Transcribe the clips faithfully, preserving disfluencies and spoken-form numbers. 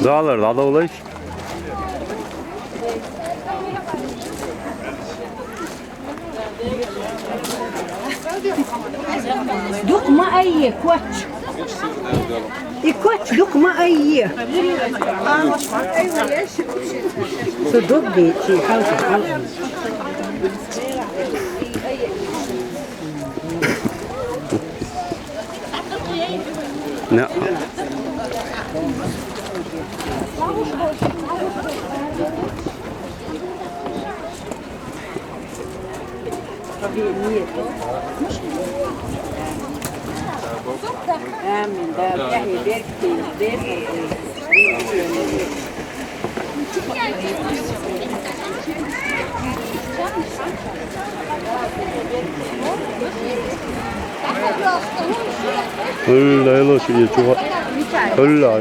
Зала дӀадовлайш. Дукха ма айе, коч. И коч дукха ма айе. Со дог дечи, халка, халка. На. Амин. Да, да, да. Ой, да, я лучше не чула. Ой, да.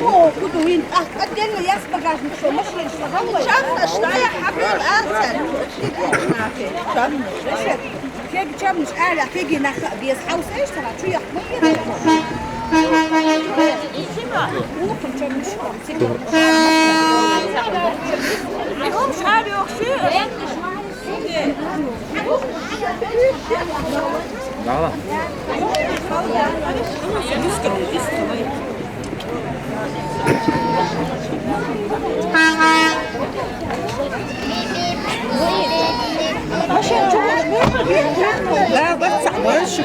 О, куда вин? А, отдельно я с багажником, машина, что там? Чам наш, да, я хабил, а, цен. Чам наш, да, я. Кеги чам наш, а, я кеги нах, без хауса, что там, чуя, мы едем. Ухом чам наш, ухом чам наш. Да, бац, больше.